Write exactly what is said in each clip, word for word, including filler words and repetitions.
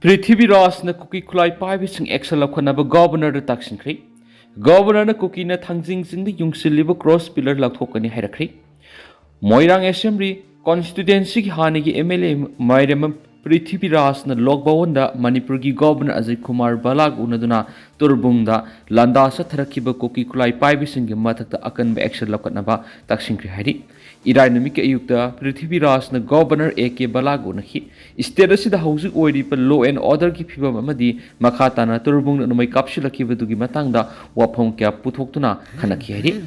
ꯄ꯭ꯔꯤꯊꯤꯕꯤꯔꯥꯖꯅ ꯀꯨꯀꯤ ꯈꯨꯠꯂꯥꯏ ꯄꯥꯏꯕꯁꯤꯡ action ꯂꯧꯈꯠꯅꯕ Governorꯗ ꯇꯥꯛꯁꯤꯟꯈ꯭ꯔꯤ꯫ Governorꯅ ꯀꯨꯀꯤꯅ ꯊꯥꯡꯖꯤꯡ ꯆꯤꯡꯗ ꯌꯨꯡꯁꯤꯜꯂꯤꯕ cross pillar ꯂꯧꯊꯣꯛꯀꯅꯤ ꯍꯥꯏꯔꯛꯈ꯭ꯔꯤ꯫ ꯃꯣꯏꯔꯥꯡ Assembly constituencyꯒꯤ ꯍꯥꯟꯅꯒꯤ MLA ꯃꯥꯏꯔꯦꯝꯕꯝ ꯄ꯭ꯔꯤꯊꯤꯕꯤꯔꯥꯖꯅ ꯂꯣꯛ ꯚꯋꯟꯗ ꯃꯅꯤꯄꯨꯔꯒꯤ Governor ꯑꯖꯌ ꯀꯨꯃꯥꯔ ꯚꯜꯂꯥꯒ ꯎꯅꯗꯨꯅ ꯇꯨꯔꯕꯨꯡꯗ ꯂꯥꯟꯗꯥ ꯆꯠꯊꯔꯛꯈꯤꯕ ꯀꯨꯀꯤ ꯈꯨꯠꯂꯥꯏ ꯄꯥꯏꯕꯁꯤꯡꯒꯤ ꯃꯊꯛꯇ ꯑꯀꯟꯕ action ꯂꯧꯈꯠꯅꯕ ꯇꯛꯁꯤꯟꯈ꯭ꯔꯦ ꯍꯥꯏꯔꯤ꯫ ꯏꯔꯥꯏ ꯅꯨꯃꯤꯠꯀꯤ ꯑꯌꯨꯛꯇ ꯄ꯭ꯔꯤꯊꯤꯕꯤꯔꯥꯖꯅ Governor A K ꯚꯜꯂꯥꯒ ꯎꯅꯈꯤ꯫ State ꯑꯁꯤꯗ ꯍꯧꯖꯤꯛ ꯑꯣꯏꯔꯤꯕ law and orderꯒꯤ ꯐꯤꯕꯝ ꯑꯃꯗꯤ ꯃꯈꯥ ꯇꯥꯅ ꯇꯨꯔꯕꯨꯡꯗ ꯅꯣꯡꯃꯩ ꯀꯥꯞꯁꯤꯜꯂꯛꯈꯤꯕꯗꯨꯒꯤ ꯃꯇꯥꯡꯗ ꯋꯥꯐꯝ ꯀꯌꯥ ꯄꯨꯊꯣꯛꯇꯨꯅ ꯈꯟꯅꯈꯤ ꯍꯥꯏꯔꯤ꯫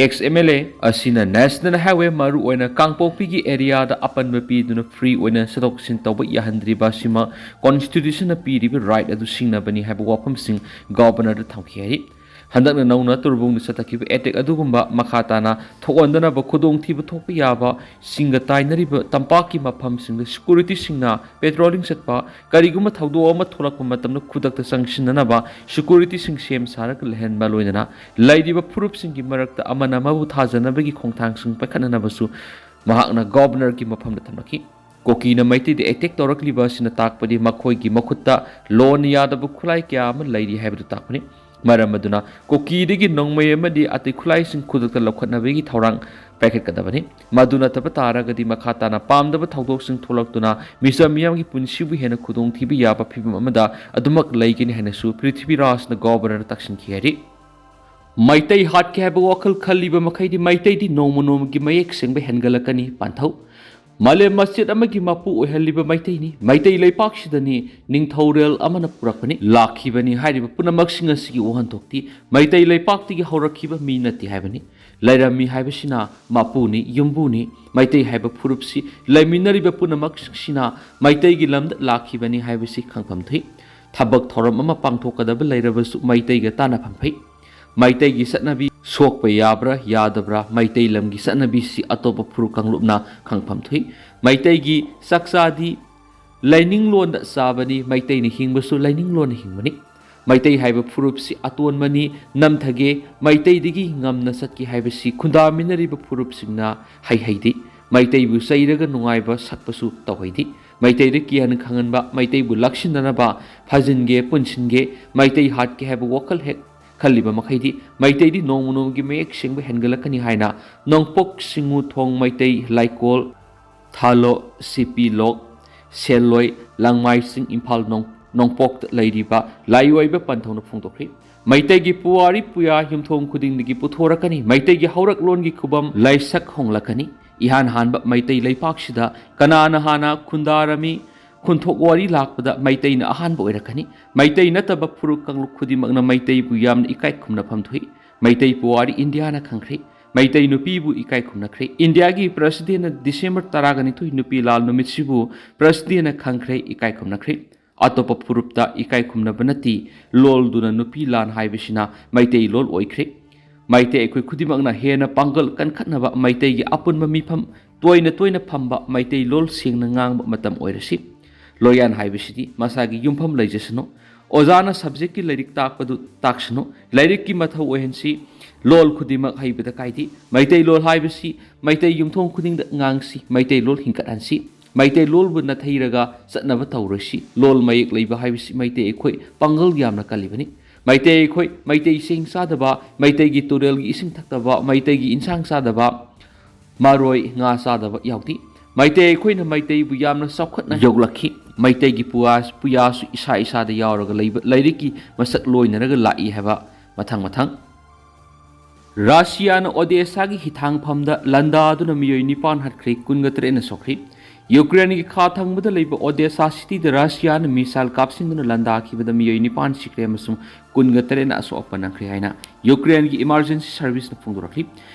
Ex MLA ꯑꯁꯤꯅ National Highway, ꯃꯔꯨꯑꯣꯏꯅ ꯀꯥꯡꯄꯣꯛꯄꯤꯒꯤ areaꯗ ꯑꯄꯟꯕ ꯄꯤꯗꯨꯅ free ꯑꯣꯏꯅ ꯆꯠꯊꯣꯛ ꯆꯠꯁꯤꯟ ꯇꯧꯕ ꯌꯥꯍꯟꯗ꯭ꯔꯤꯕ ꯑꯁꯤꯃꯛ constitutionꯅ ꯄꯤꯔꯤꯕ right ꯑꯗꯨ ꯁꯤꯡꯅꯕꯅꯤ ꯍꯥꯏꯕ ꯋꯥꯐꯝꯁꯤꯡ Governorꯗ ꯊꯝꯈꯤ ꯍꯥꯏꯔꯤ꯫ ꯍꯟꯗꯛꯅ ꯅꯧꯅ ꯇꯨꯔꯕꯨꯡꯗ ꯆꯠꯊꯈꯤꯕ attack ꯑꯗꯨꯒꯨꯝꯕ ꯃꯈꯥ ꯇꯥꯅ ꯊꯣꯛꯍꯟꯗꯅꯕ ꯈꯨꯗꯣꯡꯊꯤꯕ ꯊꯣꯛꯄ ꯌꯥꯕ ꯁꯤꯡꯒ ꯇꯥꯏꯅꯔꯤꯕ ꯇꯝꯄꯥꯛꯀꯤ ꯃꯐꯝꯁꯤꯡꯗ securityꯁꯤꯡꯅ patrolling ꯆꯠꯄ, ꯀꯔꯤꯒꯨꯝꯕ ꯊꯧꯗꯣꯛ ꯑꯃ ꯊꯣꯛꯂꯛꯄ ꯃꯇꯝꯗ ꯈꯨꯗꯛꯇ ꯆꯪꯁꯤꯟꯅꯅꯕ securityꯁꯤꯡ ꯁꯦꯝ ꯁꯥꯔꯒ ꯂꯩꯍꯟꯕ, ꯂꯣꯏꯅꯅ ꯂꯩꯔꯤꯕ ꯐꯨꯔꯨꯞꯁꯤꯡꯒꯤ ꯃꯔꯛꯇ ꯑꯃꯅ ꯑꯃꯕꯨ ꯊꯥꯖꯅꯕꯒꯤ ꯈꯣꯡꯊꯥꯡꯁꯤꯡ ꯄꯥꯏꯈꯠꯅꯅꯕꯁꯨ ꯃꯍꯥꯛꯅ Governorꯒꯤ ꯃꯐꯝꯗ ꯊꯝꯂꯛꯈꯤ꯫ ꯀꯨꯀꯤꯅ ꯃꯩꯇꯩꯗ attack ꯇꯧꯔꯛꯂꯤꯕ ꯑꯁꯤꯅ ꯇꯥꯛꯄꯗꯤ ꯃꯈꯣꯏꯒꯤ ꯃꯈꯨꯠꯇ ꯂꯣꯅ ꯌꯥꯗꯕ ꯈꯨꯠꯂꯥꯏ ꯀꯌꯥ ꯑꯃ ꯂꯩꯔꯤ ꯍꯥꯏꯕꯗꯨ ꯇꯥꯛꯄꯅꯤ꯫ ꯃꯔꯝ ꯑꯗꯨꯅ ꯀꯨꯀꯤꯗꯒꯤ ꯅꯣꯡꯃꯩ ꯑꯃꯗꯤ ꯑꯇꯩ ꯈꯨꯠꯂꯥꯏꯁꯤꯡ ꯈꯨꯗꯛꯇ ꯂꯧꯈꯠꯅꯕꯒꯤ ꯊꯧꯔꯥꯡ ꯄꯥꯏꯈꯠꯀꯗꯕꯅꯤ꯫ ꯃꯗꯨ ꯅꯠꯇꯕ ꯇꯥꯔꯒꯗꯤ ꯃꯈꯥ ꯇꯥꯅ ꯄꯥꯝꯗꯕ ꯊꯧꯗꯣꯛꯁꯤꯡ ꯊꯣꯛꯂꯛꯇꯨꯅ ꯃꯤꯆꯝ ꯃꯤꯌꯥꯝꯒꯤ ꯄꯨꯟꯁꯤꯕꯨ ꯍꯦꯟꯅ ꯈꯨꯗꯣꯡꯊꯤꯕ ꯌꯥꯕ ꯐꯤꯕꯝ ꯑꯃꯗ ꯑꯗꯨꯃꯛ ꯂꯩꯒꯅꯤ ꯍꯥꯏꯅꯁꯨ ꯄ꯭ꯔꯤꯊꯤꯕꯤꯔꯥꯖꯅ Governorꯗ ꯇꯛꯁꯤꯟꯈꯤ ꯍꯥꯏꯔꯤ꯫ ꯃꯩꯇꯩ ꯍꯥꯠꯀꯦ ꯍꯥꯏꯕ ꯋꯥꯈꯜ ꯈꯜꯂꯤꯕ ꯃꯈꯩꯗꯤ ꯃꯩꯇꯩꯗꯤ ꯅꯣꯡꯃ ꯅꯣꯡꯃꯒꯤ ꯃꯌꯦꯛ ꯁꯦꯡꯕ ꯍꯦꯟꯒꯠꯂꯛꯀꯅꯤ꯫ ꯄꯥꯟꯊꯧ꯫ ꯃꯥꯂꯦꯝ ꯃꯆꯦꯠ ꯑꯃꯒꯤ ꯃꯄꯨ ꯑꯣꯏꯍꯜꯂꯤꯕ ꯃꯩꯇꯩꯅꯤ꯫ ꯃꯩꯇꯩ ꯂꯩꯄꯥꯛꯁꯤꯗꯅꯤ ꯅꯤꯡꯊꯧꯔꯦꯜ ꯑꯃꯅ ꯄꯨꯔꯛꯄꯅꯤ꯫ ꯂꯥꯛꯈꯤꯕꯅꯤ ꯍꯥꯏꯔꯤꯕ ꯄꯨꯝꯅꯃꯛꯁꯤꯡ ꯑꯁꯤꯒꯤ ꯋꯥꯍꯟꯊꯣꯛꯇꯤ ꯃꯩꯇꯩ ꯂꯩꯄꯥꯛꯇꯒꯤ ꯍꯧꯔꯛꯈꯤꯕ ꯃꯤ ꯅꯠꯇꯦ ꯍꯥꯏꯕꯅꯤ꯫ ꯂꯩꯔꯝꯃꯤ ꯍꯥꯏꯕꯁꯤꯅ ꯃꯄꯨꯅꯤ, ꯌꯨꯝꯕꯨꯅꯤ꯫ ꯃꯩꯇꯩ ꯍꯥꯏꯕ ꯐꯨꯔꯨꯞꯁꯤ ꯂꯩꯃꯤꯟꯅꯔꯤꯕ ꯄꯨꯝꯅꯃꯛꯁꯤꯡꯁꯤꯅ ꯃꯩꯇꯩꯒꯤ ꯂꯝꯗ ꯂꯥꯛꯈꯤꯕꯅꯤ ꯍꯥꯏꯕꯁꯤ ꯈꯪꯐꯝ ꯊꯣꯛꯏ꯫ ꯊꯕꯛ ꯊꯧꯔꯝ ꯑꯃ ꯄꯥꯡꯊꯣꯛꯀꯗꯕ ꯂꯩꯔꯕꯁꯨ ꯃꯩꯇꯩꯒ ꯇꯥꯟꯅꯐꯝ ꯐꯩ꯫ ꯃꯩꯇꯩꯒꯤ ꯆꯠꯅꯕꯤ ꯁꯣꯛꯄ ꯌꯥꯕ꯭ꯔꯥ ꯌꯥꯗꯕ꯭ꯔꯥ? ꯃꯩꯇꯩ ꯂꯝꯒꯤ ꯆꯠꯅꯕꯤꯁꯤ ꯑꯇꯣꯞꯄ ꯐꯨꯔꯨꯞ ꯀꯥꯡꯂꯨꯞꯅ ꯈꯪꯐꯝ ꯊꯣꯛꯏ꯫ ꯃꯩꯇꯩꯒꯤ ꯆꯥꯛꯆꯥꯗꯤ ꯂꯥꯏꯅꯤꯡꯂꯣꯟꯗ ꯆꯥꯕꯅꯤ, ꯃꯩꯇꯩꯅ ꯍꯤꯡꯕꯁꯨ ꯂꯥꯏꯅꯤꯡꯂꯣꯟꯅ ꯍꯤꯡꯕꯅꯤ꯫ ꯃꯩꯇꯩ ꯍꯥꯏꯕ ꯐꯨꯔꯨꯞꯁꯤ ꯑꯇꯣꯟꯕꯅꯤ, ꯅꯝꯊꯒꯦ, ꯃꯩꯇꯩꯗꯒꯤ ꯉꯝꯅ ꯆꯠꯀꯦ ꯍꯥꯏꯕꯁꯤ ꯈꯨꯟꯗꯥꯃꯤꯟꯅꯔꯤꯕ ꯐꯨꯔꯨꯞꯁꯤꯡꯅ ꯍꯩꯍꯩꯗꯦ꯫ ꯃꯩꯇꯩꯕꯨ ꯆꯩꯔꯒ ꯅꯨꯡꯉꯥꯏꯕ ꯁꯛꯄꯁꯨ ꯇꯧꯍꯩꯗꯦ꯫ ꯃꯩꯇꯩꯗ ꯀꯤꯍꯟ ꯈꯪꯍꯟꯕ, ꯃꯩꯇꯩꯕꯨ ꯂꯥꯛꯁꯤꯟꯅꯅꯕ ꯐꯥꯖꯤꯟꯒꯦ, ꯄꯨꯟꯁꯤꯟꯒꯦ, ꯃꯩꯇꯩ ꯍꯥꯠꯀꯦ ꯍꯥꯏꯕ ꯋꯥꯈꯜ ꯍꯦꯛ ꯈꯜꯂꯤꯕ ꯃꯈꯩꯗꯤ ꯃꯩꯇꯩꯗꯤ ꯅꯣꯡꯃ ꯅꯣꯡꯃꯒꯤ ꯃꯌꯦꯛ ꯁꯦꯡꯕ ꯍꯦꯟꯒꯠꯂꯛꯀꯅꯤ ꯍꯥꯏꯅ ꯅꯣꯡꯄꯣꯛ ꯁꯤꯡꯉꯨ ꯊꯣꯡ ꯃꯩꯇꯩ ꯂꯥꯏꯀꯣꯜ, ꯊꯥꯂꯣ, ꯁꯤꯄꯤ ꯂꯣꯛ, ꯁꯦꯜꯂꯣꯏ, ꯂꯥꯡꯃꯥꯏꯁꯤꯡ, ꯏꯝꯐꯥꯜ ꯅꯣꯡ-, ꯅꯣꯡꯄꯣꯛꯇ ꯂꯩꯔꯤꯕ ꯂꯥꯏꯑꯣꯏꯕ ꯄꯟꯊꯧꯅ ꯐꯣꯡꯗꯣꯛꯈ꯭ꯔꯤ꯫ ꯃꯩꯇꯩꯒꯤ ꯄꯨꯋꯥꯔꯤ ꯄꯨꯌꯥ ꯌꯨꯝꯊꯣꯡ ꯈꯨꯗꯤꯡꯗꯒꯤ ꯄꯨꯊꯣꯔꯛꯀꯅꯤ꯫ ꯃꯩꯇꯩꯒꯤ ꯍꯧꯔꯛꯂꯣꯟꯒꯤ ꯈꯨꯕꯝ ꯂꯥꯏꯁꯛ ꯍꯣꯡꯂꯛꯀꯅꯤ꯫ ꯏꯍꯥꯟ ꯍꯥꯟꯕ ꯃꯩꯇꯩ ꯂꯩꯄꯥꯛꯁꯤꯗ ꯀꯅꯥꯅ ꯍꯥꯟꯅ ꯈꯨꯟꯗꯥꯔꯝꯃꯤ? ꯈꯨꯟꯊꯣꯛ ꯋꯥꯔꯤ ꯂꯥꯛꯄꯗ ꯃꯩꯇꯩꯅ ꯑꯍꯥꯟꯕ ꯑꯣꯏꯔꯛꯀꯅꯤ꯫ ꯃꯩꯇꯩ ꯅꯠꯇꯕ ꯐꯨꯔꯨꯞ ꯀꯥꯡꯂꯨꯞ ꯈꯨꯗꯤꯡꯃꯛꯅ ꯃꯩꯇꯩꯕꯨ ꯌꯥꯝꯅ ꯏꯀꯥꯏ ꯈꯨꯝꯅꯐꯝ ꯊꯣꯛꯏ꯫ ꯃꯩꯇꯩ ꯄꯨꯋꯥꯔꯤ ꯏꯟꯗꯤꯌꯥꯅ ꯈꯪꯈ꯭ꯔꯦ꯫ ꯃꯩꯇꯩ ꯅꯨꯄꯤꯕꯨ ꯏꯀꯥꯏ ꯈꯨꯝꯅꯈ꯭ꯔꯦ꯫ ꯏꯟꯗꯤꯌꯥꯒꯤ ꯄ꯭ꯔꯁꯤꯗꯦꯟꯅ ꯗꯤꯁꯦꯝꯕꯔ ꯇꯔꯥꯒ ꯅꯤꯊꯣꯏ ꯅꯨꯄꯤ ꯂꯥꯜ ꯅꯨꯃꯤꯠꯁꯤꯕꯨ ꯄ꯭ꯔꯁꯤꯗꯦꯟꯅ ꯈꯪꯈ꯭ꯔꯦ, ꯏꯀꯥꯏ ꯈꯨꯝꯅꯈ꯭ꯔꯦ꯫ ꯑꯇꯣꯞꯄ ꯐꯨꯔꯨꯞꯇ ꯏꯀꯥꯏ ꯈꯨꯝꯅꯕ ꯅꯠꯇꯦ, ꯂꯣꯜꯗꯨꯅ ꯅꯨꯄꯤ ꯂꯥꯟ ꯍꯥꯏꯕꯁꯤꯅ ꯃꯩꯇꯩ ꯂꯣꯜ ꯑꯣꯏꯈ꯭ꯔꯦ꯫ ꯃꯩꯇꯩ ꯑꯩꯈꯣꯏ ꯈꯨꯗꯤꯡꯃꯛꯅ ꯍꯦꯟꯅ ꯄꯥꯡꯒꯜ ꯀꯟꯈꯠꯅꯕ, ꯃꯩꯇꯩꯒꯤ ꯑꯄꯨꯟꯕ ꯃꯤꯐꯝ ꯇꯣꯏꯅ ꯇꯣꯏꯅ ꯐꯝꯕ, ꯃꯩꯇꯩ ꯂꯣꯜ ꯁꯦꯡꯅ ꯉꯥꯡꯕ ꯃꯇꯝ ꯑꯣꯏꯔꯁꯤ꯫ ꯂꯣꯌꯥꯟ ꯍꯥꯏꯕꯁꯤꯗꯤ ꯃꯁꯥꯒꯤ ꯌꯨꯝꯐꯝ ꯂꯩꯖꯁꯅꯨ꯫ ꯑꯣꯖꯥꯅ ꯁꯕꯖꯦꯛꯀꯤ ꯂꯥꯏꯔꯤꯛ ꯇꯥꯛꯄꯗꯨ ꯇꯥꯛꯁꯅꯨ꯫ ꯂꯥꯏꯔꯤꯛꯀꯤ ꯃꯊꯧ ꯑꯣꯏꯍꯟꯁꯤ꯫ ꯂꯣꯜ ꯈꯨꯗꯤꯡꯃꯛ ꯍꯩꯕꯗ ꯀꯥꯏꯗꯦ꯫ ꯃꯩꯇꯩ ꯂꯣꯜ ꯍꯥꯏꯕꯁꯤ ꯃꯩꯇꯩ ꯌꯨꯝꯊꯣꯡ ꯈꯨꯗꯤꯡꯗ ꯉꯥꯡꯁꯤ꯫ ꯃꯩꯇꯩ ꯂꯣꯜ ꯍꯤꯡꯒꯠꯍꯟꯁꯤ꯫ ꯃꯩꯇꯩ ꯂꯣꯜꯕꯨ ꯅꯥꯊꯩꯔꯒ ꯆꯠꯅꯕ ꯇꯧꯔꯣꯏꯁꯤ꯫ ꯂꯣꯜ ꯃꯌꯦꯛ ꯂꯩꯕ ꯍꯥꯏꯕꯁꯤ ꯃꯩꯇꯩ ꯑꯩꯈꯣꯏ ꯄꯥꯡꯒꯜ ꯌꯥꯝꯅ ꯀꯜꯂꯤꯕꯅꯤ꯫ ꯃꯩꯇꯩ ꯑꯩꯈꯣꯏ ꯃꯩꯇꯩ ꯆꯦꯡ ꯆꯥꯗꯕ, ꯃꯩꯇꯩꯒꯤ ꯇꯨꯔꯦꯜꯒꯤ ꯏꯁꯤꯡ ꯊꯛꯇꯕ, ꯃꯩꯇꯩꯒꯤ ꯏꯟꯁꯥꯡ ꯆꯥꯗꯕ, ꯃꯔꯣꯏ ꯉꯥ ꯆꯥꯗꯕ ꯌꯥꯎꯗꯦ꯫ ꯃꯩꯇꯩ ꯑꯩꯈꯣꯏꯅ ꯃꯩꯇꯩꯕꯨ ꯌꯥꯝꯅ ꯆꯥꯎꯈꯠꯅ ꯌꯣꯛꯂꯛꯈꯤ꯫ ꯃꯩꯇꯩꯒꯤ ꯄꯨꯋꯥ-, ꯄꯨꯌꯥꯁꯨ ꯏꯁꯥ ꯏꯁꯥꯗ ꯌꯥꯎꯔꯒ ꯂꯩꯕ ꯂꯥꯏꯔꯤꯛꯀꯤ ꯃꯁꯛ ꯂꯣꯏꯅꯔꯒ ꯂꯥꯛꯏ ꯍꯥꯏꯕ ꯃꯊꯪ ꯃꯊꯪ꯫ ꯔꯁꯤꯌꯥꯅ ꯑꯣꯗꯦꯁꯥꯒꯤ ꯍꯤꯊꯥꯡꯐꯝꯗ ꯂꯥꯟꯗꯥꯗꯨꯅ ꯃꯤꯑꯣꯏ ꯅꯤꯄꯥꯟ ꯍꯥꯠꯈ꯭ꯔꯦ, ꯀꯨꯟꯒ ꯇꯔꯦꯠꯅ ꯁꯣꯛꯈ꯭ꯔꯦ꯫ ꯌꯨꯀ꯭ꯔꯦꯟꯒꯤ ꯈꯥ ꯊꯪꯕꯗ ꯂꯩꯕ ꯑꯣꯗꯦꯁꯥ ꯁꯤꯇꯤꯗ ꯔꯁꯤꯌꯥꯅ ꯃꯤꯁꯥꯏꯜ ꯀꯥꯞꯁꯤꯟꯗꯨꯅ ꯂꯥꯟꯗꯥꯈꯤꯕꯗ ꯃꯤꯑꯣꯏ ꯅꯤꯄꯥꯟ ꯁꯤꯈ꯭ꯔꯦ ꯑꯃꯁꯨꯡ ꯀꯨꯟꯒ ꯇꯔꯦꯠꯅ ꯑꯁꯣꯛ ꯑꯄꯟ ꯅꯪꯈ꯭ꯔꯦ ꯍꯥꯏꯅ ꯌꯨꯀ꯭ꯔꯦꯟꯒꯤ ꯏꯃꯥꯔꯖꯦꯟꯁꯤ ꯁꯔꯚꯤꯁꯅ ꯐꯣꯡꯗꯣꯔꯛꯂꯤ꯫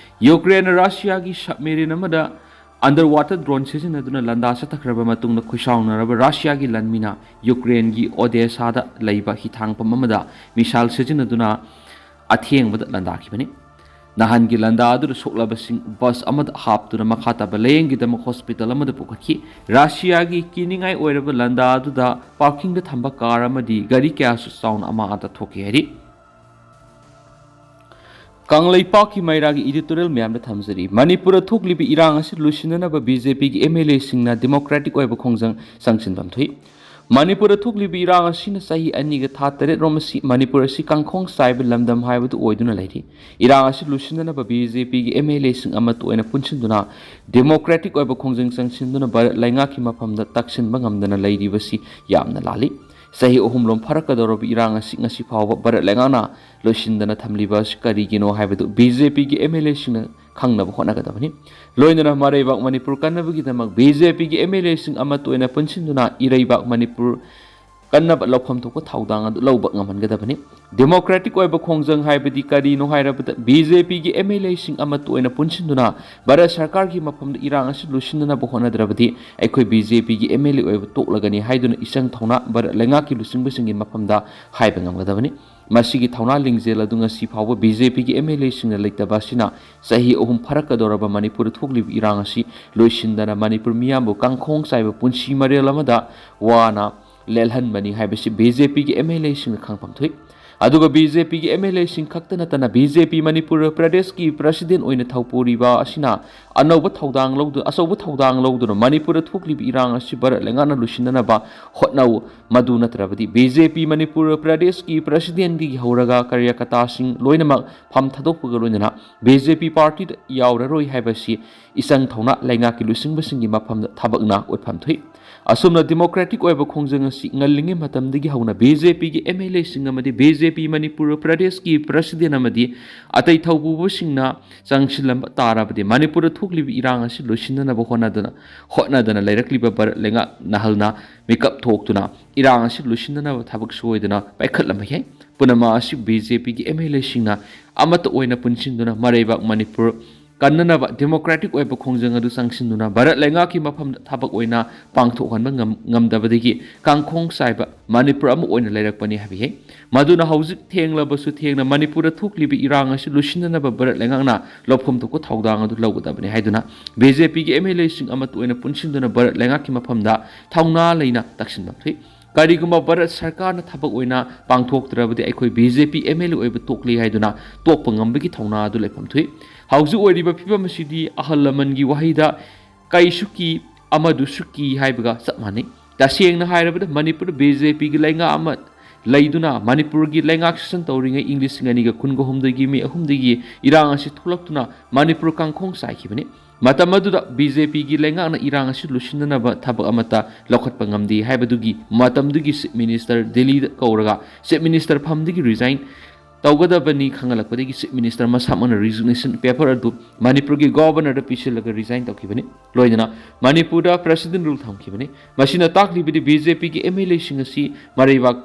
ꯌꯨꯀ꯭ꯔꯦꯟꯅ ꯔꯁꯤꯌꯥꯒꯤ ꯁꯕꯃꯦꯔꯤꯟ ꯑꯃꯗ ꯑꯟꯗꯔ ꯋꯥꯇꯔ ꯗ꯭ꯔꯣꯟ ꯁꯤꯖꯤꯟꯅꯗꯨꯅ ꯂꯥꯟꯗꯥ ꯆꯠꯊꯈ꯭ꯔꯕ ꯃꯇꯨꯡꯗ ꯈꯣꯏꯁꯥꯎꯅꯔꯕ ꯔꯁꯤꯌꯥꯒꯤ ꯂꯥꯟꯃꯤꯅ ꯌꯨꯀ꯭ꯔꯦꯟꯒꯤ ꯑꯣꯗꯦꯁꯥꯗ ꯂꯩꯕ ꯍꯤꯊꯥꯡꯐꯝ ꯑꯃꯗ ꯃꯤꯁꯥꯏꯜ ꯁꯤꯖꯤꯟꯅꯗꯨꯅ ꯑꯊꯦꯡꯕꯗ ꯂꯥꯟꯗꯥꯈꯤꯕꯅꯤ꯫ ꯅꯍꯥꯟꯒꯤ ꯂꯥꯟꯗꯥ ꯑꯗꯨꯗ ꯁꯣꯛꯂꯕꯁꯤꯡ ꯕꯁ ꯑꯃꯗ ꯍꯥꯞꯇꯨꯅ ꯃꯈꯥ ꯇꯥꯕ ꯂꯥꯌꯦꯡꯒꯤꯗꯃꯛ ꯍꯣꯁꯄꯤꯇꯥꯜ ꯑꯃꯗ ꯄꯨꯈꯠꯈꯤ꯫ ꯔꯁꯤꯌꯥꯒꯤ ꯀꯤꯅꯤꯡꯉꯥꯏ ꯑꯣꯏꯔꯕ ꯂꯥꯟꯗꯥ ꯑꯗꯨꯗ ꯄꯥꯔꯀꯤꯡꯗ ꯊꯝꯕ ꯀꯥꯔ ꯑꯃꯗꯤ ꯒꯥꯔꯤ ꯀꯌꯥꯁꯨ ꯆꯥꯎꯅ ꯑꯃꯥꯡ ꯑꯇꯥ ꯊꯣꯛꯈꯤ ꯍꯥꯏꯔꯤ꯫ ꯀꯪꯂꯩꯄꯥꯛꯀꯤ ꯃꯩꯔꯥꯒꯤ editorial ꯃꯌꯥꯝꯗ ꯊꯝꯖꯔꯤ꯫ ꯃꯅꯤꯄꯨꯔꯗ ꯊꯣꯛꯂꯤꯕ ꯏꯔꯥꯡ ꯑꯁꯤ ꯂꯣꯏꯁꯤꯟꯅꯅꯕ BJPꯒꯤ MLAꯁꯤꯡꯅ Democratic ꯑꯣꯏꯕ ꯈꯣꯡꯖꯪ ꯆꯪꯁꯤꯟꯐꯝ ꯊꯣꯛꯏ꯫ ꯃꯅꯤꯄꯨꯔꯗ ꯊꯣꯛꯂꯤꯕ ꯏꯔꯥꯡ ꯑꯁꯤꯅ ꯆꯍꯤ ꯑꯅꯤꯒ ꯊꯥ ꯇꯔꯦꯠ ꯔꯣꯝ ꯑꯁꯤ ꯃꯅꯤꯄꯨꯔ ꯑꯁꯤ ꯀꯥꯡꯈꯣꯡ ꯆꯥꯏꯕ ꯂꯝꯗꯝ ꯍꯥꯏꯕꯗꯨ ꯑꯣꯏꯗꯨꯅ ꯂꯩꯔꯤ꯫ ꯏꯔꯥꯡ ꯑꯁꯤ ꯂꯣꯏꯁꯤꯟꯅꯅꯕ BJPꯒꯤ MLAꯁꯤꯡ ꯑꯃꯠꯇ ꯑꯣꯏꯅ ꯄꯨꯟꯁꯤꯟꯗꯨꯅ Democratic ꯑꯣꯏꯕ ꯈꯣꯡꯖꯪ ꯆꯪꯁꯤꯟꯗꯨꯅ ꯚꯥꯔꯠ ꯂꯩꯉꯥꯛꯀꯤ ꯃꯐꯝꯗ ꯇꯛꯁꯤꯟꯕ ꯉꯝꯗꯅ ꯂꯩꯔꯤꯕꯁꯤ ꯌꯥꯝꯅ ꯂꯥꯜꯂꯤ꯫ ꯆꯍꯤ ꯑꯍꯨꯝꯂꯣꯝ ꯐꯥꯔꯛꯀꯗꯧꯔꯕ ꯏꯔꯥꯡ ꯑꯁꯤ ꯉꯁꯤ ꯐꯥꯎꯕ ꯚꯥꯔꯠ ꯂꯩꯉꯥꯛꯅ ꯂꯣꯏꯁꯤꯟꯗꯅ ꯊꯝꯂꯤꯕ ꯑꯁꯤ ꯀꯔꯤꯒꯤꯅꯣ ꯍꯥꯏꯕꯗꯨ BJPꯒꯤ MLAꯁꯤꯡꯅ ꯈꯪꯅꯕ ꯍꯣꯠꯅꯒꯗꯕꯅꯤ꯫ ꯂꯣꯏꯅꯅ ꯃꯔꯩꯕꯥꯛ ꯃꯅꯤꯄꯨꯔ ꯀꯟꯅꯕꯒꯤꯗꯃꯛ BJPꯒꯤ MLAꯁꯤꯡ ꯑꯃꯠꯇ ꯑꯣꯏꯅ ꯄꯨꯟꯁꯤꯟꯗꯨꯅ ꯏꯔꯩꯕꯥꯛ ꯃꯅꯤꯄꯨꯔ ꯀꯟꯅꯕ ꯂꯧꯐꯝ ꯊꯣꯛꯄ ꯊꯧꯗꯥꯡ ꯑꯗꯨ ꯂꯧꯕ ꯉꯝꯍꯟꯒꯗꯕꯅꯤ꯫ Democratic ꯑꯣꯏꯕ ꯈꯣꯡꯖꯪ ꯍꯥꯏꯕꯗꯤ ꯀꯔꯤꯅꯣ ꯍꯥꯏꯔꯕꯗ, BJPꯒꯤ MLAꯁꯤꯡ ꯑꯃꯠꯇ ꯑꯣꯏꯅ ꯄꯨꯟꯁꯤꯟꯗꯨꯅ ꯚꯥꯔꯠ ꯁꯔꯀꯥꯔꯒꯤ ꯃꯐꯝꯗ ꯏꯔꯥꯡ ꯑꯁꯤ ꯂꯣꯏꯁꯤꯟꯅꯅꯕ ꯍꯣꯠꯅꯗ꯭ꯔꯕꯗꯤ ꯑꯩꯈꯣꯏ BJPꯒꯤ MLA ꯑꯣꯏꯕ ꯇꯣꯛꯂꯒꯅꯤ ꯍꯥꯏꯗꯨꯅ ꯏꯆꯪ ꯊꯧꯅꯥ ꯚꯥꯔꯠ ꯂꯩꯉꯥꯛꯀꯤ ꯂꯨꯆꯤꯡꯕꯁꯤꯡꯒꯤ ꯃꯐꯝꯗ ꯍꯥꯏꯕ ꯉꯝꯒꯗꯕꯅꯤ꯫ ꯃꯁꯤꯒꯤ ꯊꯧꯅꯥ ꯂꯤꯡꯖꯦꯜ ꯑꯗꯨ ꯉꯁꯤ ꯐꯥꯎꯕ BJPꯒꯤ MLAꯁꯤꯡꯅ ꯂꯩꯇꯕ ꯑꯁꯤꯅ ꯆꯍꯤ ꯑꯍꯨꯝ ꯐꯥꯔꯛꯀꯗꯧꯔꯕ ꯃꯅꯤꯄꯨꯔꯗ ꯊꯣꯛꯂꯤꯕ ꯏꯔꯥꯡ ꯑꯁꯤ ꯂꯣꯏꯁꯤꯟꯗꯅ ꯃꯅꯤꯄꯨꯔ ꯃꯤꯌꯥꯝꯕꯨ ꯀꯥꯡꯈꯣꯡ ꯆꯥꯏꯕ ꯄꯨꯟꯁꯤ ꯃꯔꯦꯜ ꯑꯃꯗ ꯋꯥꯅ ꯂꯦꯜꯍꯟꯕꯅꯤ ꯍꯥꯏꯕꯁꯤ BJPꯒꯤ MLAꯁꯤꯡꯅ ꯈꯪꯐꯝ ꯊꯣꯛꯏ꯫ ꯑꯗꯨꯒ BJPꯒꯤ MLAꯁꯤꯡ ꯈꯛꯇ ꯅꯠꯇꯅ BJP ꯃꯅꯤꯄꯨꯔ ꯄ꯭ꯔꯗꯦꯁꯀꯤ president ꯑꯣꯏꯅ ꯊꯧꯄꯨꯔꯤꯕ ꯑꯁꯤꯅ ꯑꯅꯧꯕ ꯊꯧꯗꯥꯡ ꯂꯧꯗꯨ-, ꯑꯆꯧꯕ ꯊꯧꯗꯥꯡ ꯂꯧꯗꯨꯅ ꯃꯅꯤꯄꯨꯔꯗ ꯊꯣꯛꯂꯤꯕ ꯏꯔꯥꯡ ꯑꯁꯤ ꯚꯥꯔꯠ ꯂꯩꯉꯥꯛꯅ ꯂꯣꯏꯁꯤꯟꯅꯅꯕ ꯍꯣꯠꯅꯧ꯫ ꯃꯗꯨ ꯅꯠꯇ꯭ꯔꯕꯗꯤ BJP ꯃꯅꯤꯄꯨꯔ ꯄ꯭ꯔꯗꯦꯁꯀꯤ presidentꯗꯒꯤ ꯍꯧꯔꯒ ꯀꯥꯔꯌꯀꯔꯇꯥꯁꯤꯡ ꯂꯣꯏꯅꯃꯛ ꯐꯝ ꯊꯥꯗꯣꯛꯄꯒ ꯂꯣꯏꯅꯅ BJP partyꯗ ꯌꯥꯎꯔꯔꯣꯏ ꯍꯥꯏꯕꯁꯤ ꯏꯆꯪ ꯊꯧꯅꯥ ꯂꯩꯉꯥꯛꯀꯤ ꯂꯨꯆꯤꯡꯕꯁꯤꯡꯒꯤ ꯃꯐꯝꯗ ꯊꯕꯛꯅ ꯎꯠꯐꯝ ꯊꯣꯛꯏ꯫ ꯑꯁꯨꯝꯅ democratic ꯑꯣꯏꯕ ꯈꯣꯡꯖꯪ ꯑꯁꯤ ꯉꯜꯂꯤꯉꯩ ꯃꯇꯝꯗꯒꯤ ꯍꯧꯅ BJPꯒꯤ MLAꯁꯤꯡ ꯑꯃꯗꯤ BJP ꯃꯅꯤꯄꯨꯔ ꯄ꯭ꯔꯗꯦꯁꯀꯤ president ꯑꯃꯗꯤ ꯑꯇꯩ ꯊꯧꯄꯨꯕꯁꯤꯡꯅ ꯆꯪꯁꯤꯜꯂꯝꯕ ꯇꯥꯔꯕꯗꯤ ꯃꯅꯤꯄꯨꯔꯗ ꯊꯣꯛꯂꯤꯕ ꯏꯔꯥꯡ ꯑꯁꯤ ꯂꯣꯏꯁꯤꯟꯅꯅꯕ ꯍꯣꯠꯅꯗꯅ, ꯍꯣꯠꯅꯗꯅ ꯂꯩꯔꯛꯂꯤꯕ ꯚꯥꯔꯠ ꯂꯩꯉꯥꯛ ꯅꯍꯜꯅ ꯃꯤꯀꯞ ꯊꯣꯛꯇꯨꯅ ꯏꯔꯥꯡ ꯑꯁꯤ ꯂꯣꯏꯁꯤꯟꯅꯅꯕ ꯊꯕꯛ ꯁꯣꯏꯗꯅ ꯄꯥꯏꯈꯠꯂꯝꯕ ꯌꯥꯏ꯫ ꯄꯨꯝꯅꯃꯛ ꯑꯁꯤ BJPꯒꯤ MLAꯁꯤꯡꯅ ꯑꯃꯠꯇ ꯑꯣꯏꯅ ꯄꯨꯟꯁꯤꯟꯗꯨꯅ ꯃꯔꯩꯕꯥꯛ ꯃꯅꯤꯄꯨꯔ ꯀꯟꯅꯅꯕ democratic ꯑꯣꯏꯕ ꯈꯣꯡꯖꯪ ꯑꯗꯨ ꯆꯪꯁꯤꯟꯗꯨꯅ ꯚꯥꯔꯠ ꯂꯩꯉꯥꯛꯀꯤ ꯃꯐꯝꯗ ꯊꯕꯛ ꯑꯣꯏꯅ ꯄꯥꯡꯊꯣꯛꯍꯟꯕ ꯉꯝ-, ꯉꯝꯗꯕꯗꯒꯤ ꯀꯥꯡꯈꯣꯡ ꯆꯥꯏꯕ ꯃꯅꯤꯄꯨꯔ ꯑꯃ ꯑꯣꯏꯅ ꯂꯩꯔꯛꯄꯅꯤ ꯍꯥꯏꯕ ꯌꯥꯏ꯫ ꯃꯗꯨꯅ ꯍꯧꯖꯤꯛ ꯊꯦꯡꯂꯕꯁꯨ ꯊꯦꯡꯅ ꯃꯅꯤꯄꯨꯔꯗ ꯊꯣꯛꯂꯤꯕ ꯏꯔꯥꯡ ꯑꯁꯤ ꯂꯣꯏꯁꯤꯟꯅꯅꯕ ꯚꯥꯔꯠ ꯂꯩꯉꯥꯛꯅ ꯂꯧꯐꯝ ꯊꯣꯛꯄ ꯊꯧꯗꯥꯡ ꯑꯗꯨ ꯂꯧꯒꯗꯕꯅꯤ ꯍꯥꯏꯗꯨꯅ BJPꯒꯤ MLAꯁꯤꯡ ꯑꯃꯠꯇ ꯑꯣꯏꯅ ꯄꯨꯟꯁꯤꯟꯗꯨꯅ ꯚꯥꯔꯠ ꯂꯩꯉꯥꯛꯀꯤ ꯃꯐꯝꯗ ꯊꯧꯅꯥ ꯂꯩꯅ ꯇꯛꯁꯤꯟꯕ ꯊꯣꯛꯏ꯫ ꯀꯔꯤꯒꯨꯝꯕ ꯚꯥꯔꯠ ꯁꯔꯀꯥꯔꯅ ꯊꯕꯛ ꯑꯣꯏꯅ ꯄꯥꯡꯊꯣꯛꯇ꯭ꯔꯕꯗꯤ ꯑꯩꯈꯣꯏ B J P M L A ꯑꯣꯏꯕ ꯇꯣꯛꯂꯤ ꯍꯥꯏꯗꯨꯅ ꯇꯣꯛꯄ ꯉꯝꯕꯒꯤ ꯊꯧꯅꯥ ꯑꯗꯨ ꯂꯩꯐꯝ ꯊꯣꯛꯏ꯫ ꯍꯧꯖꯤꯛ ꯑꯣꯏꯔꯤꯕ ꯐꯤꯕꯝ ꯑꯁꯤꯗꯤ ꯑꯍꯜ ꯂꯃꯟꯒꯤ ꯋꯥꯍꯩꯗ "ꯀꯩꯁꯨ ꯀꯤ, ꯑꯃꯗꯨꯁꯨ ꯀꯤ" ꯍꯥꯏꯕꯒ ꯆꯞ ꯃꯥꯟꯅꯩ꯫ ꯇꯁꯦꯡꯅ ꯍꯥꯏꯔꯕꯗ ꯃꯅꯤꯄꯨꯔꯗ ꯕꯤ ꯖꯦ ꯄꯤꯒꯤ ꯂꯩꯉꯥꯛ ꯑꯃ ꯂꯩꯗꯨꯅ ꯃꯅꯤꯄꯨꯔꯒꯤ ꯂꯩꯉꯥꯛ ꯁꯥꯁꯟ ꯇꯧꯔꯤꯉꯩ ꯏꯪ ꯂꯤꯁꯤꯡ ꯑꯅꯤꯒ ꯀꯨꯟꯒ ꯍꯨꯝꯗꯣꯏꯒꯤ ꯃꯦ ꯑꯍꯨꯝꯗꯒꯤ ꯏꯔꯥꯡ ꯑꯁꯤ ꯊꯣꯛꯂꯛꯇꯨꯅ ꯃꯅꯤꯄꯨꯔ ꯀꯥꯡꯈꯣꯡ ꯆꯥꯏꯈꯤꯕꯅꯤ꯫ ꯃꯇꯝ ꯑꯗꯨꯗ ꯕꯤ ꯖꯦ ꯄꯤꯒꯤ ꯂꯩꯉꯥꯛꯅ ꯏꯔꯥꯡ ꯑꯁꯤ ꯂꯣꯏꯁꯤꯟꯅꯅꯕ ꯊꯕꯛ ꯑꯃꯠꯇ ꯂꯧꯈꯠꯄ ꯉꯝꯗꯦ ꯍꯥꯏꯕꯗꯨꯒꯤ ꯃꯇꯝꯗꯨꯒꯤ ꯆꯤꯐ ꯃꯤꯅꯤꯁꯇꯔ ꯗꯤꯜꯂꯤꯗ ꯀꯧꯔꯒ ꯆꯤꯐ ꯃꯤꯅꯤꯁꯇꯔ ꯐꯝꯗꯒꯤ ꯔꯤꯖꯥꯏꯟ ꯇꯧꯒꯗꯕꯅꯤ ꯈꯪꯍꯜꯂꯛꯄꯗꯒꯤ ꯆꯤꯐ ꯃꯤꯅꯤꯁꯇꯔ ꯃꯁꯥꯃꯛꯅ ꯔꯤꯖꯤꯒꯅꯦꯁꯟ ꯄꯦꯄꯔ ꯑꯗꯨ ꯃꯅꯤꯄꯨꯔꯒꯤ ꯒꯣꯕꯔꯅꯔꯗ ꯄꯤꯁꯤꯜꯂꯒ ꯔꯤꯖꯥꯏꯟ ꯇꯧꯈꯤꯕꯅꯤ꯫ ꯂꯣꯏꯅꯅ ꯃꯅꯤꯄꯨꯔꯗ ꯄ꯭ꯔꯦꯁꯤꯗꯦꯟ ꯔꯨꯜ ꯊꯝꯈꯤꯕꯅꯤ꯫ ꯃꯁꯤꯅ ꯇꯥꯛꯂꯤꯕꯗꯤ ꯕꯤ ꯖꯦ ꯄꯤꯒꯤ ꯑꯦꯝ ꯑꯦꯜ ꯑꯦꯁꯤꯡ ꯑꯁꯤ ꯃꯔꯩꯕꯥꯛ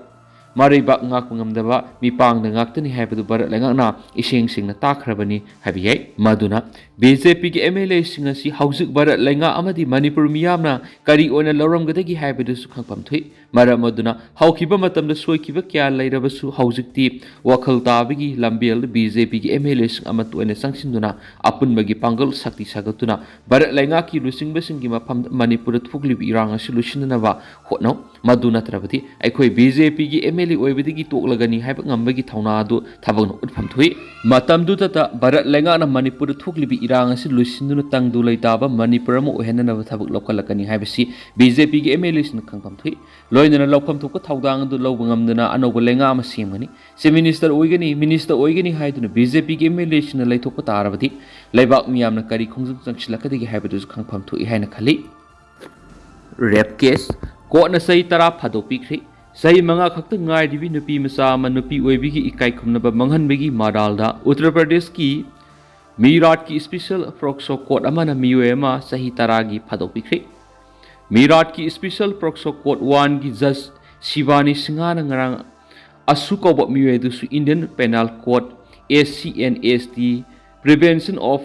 ꯃꯔꯩꯕꯥꯛ ꯉꯥꯛꯄ ꯉꯝꯗꯕ ꯃꯤꯄꯥꯡꯗ ꯉꯥꯛꯇꯅꯤ ꯍꯥꯏꯕꯗꯨ ꯚꯥꯔꯠ ꯂꯩꯉꯥꯛꯅ ꯏꯁꯦꯡ ꯁꯦꯡꯅ ꯇꯥꯛꯈ꯭ꯔꯕꯅꯤ ꯍꯥꯏꯕ ꯌꯥꯏ꯫ ꯃꯗꯨꯅ ꯕꯤ ꯖꯦ ꯄꯤꯒꯤ ꯑꯦꯝ ꯑꯦꯜ ꯑꯦꯁꯤꯡ ꯑꯁꯤ ꯍꯧꯖꯤꯛ ꯚꯥꯔꯠ ꯂꯩꯉꯥꯛ ꯑꯃꯗꯤ ꯃꯅꯤꯄꯨꯔ ꯃꯤꯌꯥꯝꯅ ꯀꯔꯤ ꯑꯣꯏꯅ ꯂꯧꯔꯝꯒꯗꯒꯦ ꯍꯥꯏꯕꯗꯨꯁꯨ ꯈꯪꯐꯝ ꯊꯣꯛꯏ꯫ ꯃꯔꯝ ꯑꯗꯨꯅ ꯍꯧꯈꯤꯕ ꯃꯇꯝꯗ ꯁꯣꯏꯈꯤꯕ ꯀꯌꯥ ꯂꯩꯔꯕꯁꯨ ꯍꯧꯖꯤꯛꯇꯤ ꯋꯥꯈꯜ ꯇꯥꯕꯒꯤ ꯂꯝꯕꯦꯜꯗ ꯕꯤ ꯖꯦ ꯄꯤꯒꯤ ꯑꯦꯝ ꯑꯦꯜ ꯑꯦꯁꯤꯡ ꯑꯃꯠꯇ ꯑꯣꯏꯅ ꯆꯪꯁꯤꯟꯗꯨꯅ ꯑꯄꯨꯟꯕꯒꯤ ꯄꯥꯡꯒꯜ ꯁꯛꯇꯤ ꯁꯥꯒꯠꯇꯨꯅ ꯚꯥꯔꯠ ꯂꯩꯉꯥꯛꯀꯤ ꯂꯨꯆꯤꯡꯕꯁꯤꯡꯒꯤ ꯃꯐꯝꯗ ꯃꯅꯤꯄꯨꯔꯗ ꯊꯣꯛꯂꯤꯕ ꯏꯔꯥꯡ ꯑꯁꯤ ꯂꯣꯏꯁꯤꯟꯅꯅꯕ ꯍꯣꯠꯅꯧ꯫ ꯃꯗꯨ ꯅꯠꯇ꯭ꯔꯕꯗꯤ ꯑꯩꯈꯣꯏ ꯕꯤ ꯖꯦ ꯄꯤꯒꯤ ꯑꯦꯝ ꯑꯦꯜ ꯑꯦ ꯑꯣꯏꯕꯗꯒꯤ ꯇꯣꯛꯂꯒꯅꯤ ꯍꯥꯏꯕ ꯉꯝꯕꯒꯤ ꯊꯧꯅꯥ ꯑꯗꯨ ꯊꯕꯛꯅ ꯎꯠꯐꯝ ꯊꯣꯛꯏ꯫ ꯃꯇꯝꯗꯨꯗꯇ ꯚꯥꯔꯠ ꯂꯩꯉꯥꯛꯅ ꯃꯅꯤꯄꯨꯔꯗ ꯊꯣꯛꯂꯤꯕ ꯏꯔꯥꯡ ꯑꯁꯤ ꯂꯣꯏꯁꯤꯟꯗꯨꯅ ꯇꯪꯗꯨ ꯂꯩꯇꯥꯕ ꯃꯅꯤꯄꯨꯔ ꯑꯃ ꯑꯣꯏꯍꯟꯅꯅꯕ ꯊꯕꯛ ꯂꯧꯈꯠꯂꯛꯀꯅꯤ ꯍꯥꯏꯕꯁꯤ ꯕꯤ ꯖꯦ ꯄꯤꯒꯤ ꯑꯦꯝ ꯑꯦꯜ ꯑꯦꯁꯤꯡꯅ ꯈꯪꯐꯝ ꯊꯣꯛꯏ꯫ ꯂꯣꯏꯅꯅ ꯂꯧꯐꯝ ꯊꯣꯛꯄ ꯊꯧꯗꯥꯡ ꯑꯗꯨ ꯂꯧꯕ ꯉꯝꯗꯅ ꯑꯅꯧꯕ ꯂꯩꯉꯥꯛ ꯑꯃ ꯁꯦꯝꯒꯅꯤ꯫ ꯆꯤꯐ ꯃꯤꯅꯤꯁꯇꯔ ꯑꯣꯏꯒꯅꯤ, ꯃꯤꯅꯤꯁꯇꯔ ꯑꯣꯏꯒꯅꯤ ꯍꯥꯏꯗꯨꯅ ꯕꯤ ꯖꯦ ꯄꯤꯒꯤ ꯑꯦꯝ ꯑꯦꯜ ꯑꯦꯁꯤꯡꯅ ꯂꯩꯊꯣꯛꯄ ꯇꯥꯔꯕꯗꯤ ꯂꯩꯕꯥꯛ ꯃꯤꯌꯥꯝꯅ ꯀꯔꯤ ꯈꯣꯡꯖꯪ ꯆꯪꯁꯤꯜꯂꯛꯀꯗꯒꯦ ꯍꯥꯏꯕꯗꯨꯁꯨ ꯈꯪꯐꯝ ꯊꯣꯛꯏ ꯍꯥꯏꯅ ꯈꯜꯂꯤ꯫ Rape case. ꯀꯣꯔꯠꯅ ꯆꯍꯤ ꯇꯔꯥ ꯐꯥꯗꯣꯛꯄꯤꯈ꯭ꯔꯦ꯫ ꯆꯍꯤ ꯃꯉꯥ ꯈꯛꯇ ꯉꯥꯏꯔꯤꯕꯤ ꯅꯨꯄꯤ ꯃꯆꯥ ꯑꯃ ꯅꯨꯄꯤ ꯑꯣꯏꯕꯤꯒꯤ ꯏꯀꯥꯏ ꯈꯨꯝꯅꯕ ꯃꯥꯡꯍꯟꯕꯒꯤ ꯃꯔꯥꯜꯗ ꯎꯠꯇꯔ ꯄ꯭ꯔꯗꯦꯁꯀꯤ ꯃꯤꯔꯥꯠꯀꯤ ꯁ꯭ꯄꯦꯁꯦꯜ ꯄꯣꯛꯁꯣ ꯀꯣꯔꯠ ꯑꯃꯅ ꯃꯤꯑꯣꯏ ꯑꯃ ꯆꯍꯤ ꯇꯔꯥꯒꯤ ꯐꯥꯗꯣꯛꯄꯤꯈ꯭ꯔꯦ꯫ ꯃꯤꯔꯥꯠꯀꯤ ꯁ꯭ꯄꯦꯁꯦꯜ ꯄꯣꯛꯁꯣ ꯀꯣꯔꯠ ꯋꯥꯟꯒꯤ ꯖꯖ ꯁꯤꯕꯥꯅꯤ ꯁꯤꯡꯍꯥꯅ ꯉꯔꯥꯡ ꯑꯁꯨ ꯀꯧꯕ ꯃꯤꯑꯣꯏ ꯑꯗꯨꯁꯨ Indian Penal Code, A C N S T, Prevention of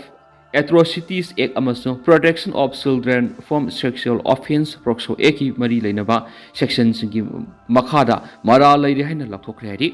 Atrocities Act ꯑꯃꯁꯨꯡ Protection of Children from Sexual Offence ꯄꯣꯛꯁꯣ ꯑꯦꯛꯀꯤ ꯃꯔꯤ ꯂꯩꯅꯕ ꯁꯦꯛꯁꯟꯁꯤꯡꯒꯤ ꯃꯈꯥꯗ ꯃꯔꯥꯜ ꯂꯩꯔꯦ ꯍꯥꯏꯅ ꯂꯥꯎꯊꯣꯛꯈ꯭ꯔꯦ ꯍꯥꯏꯔꯤ꯫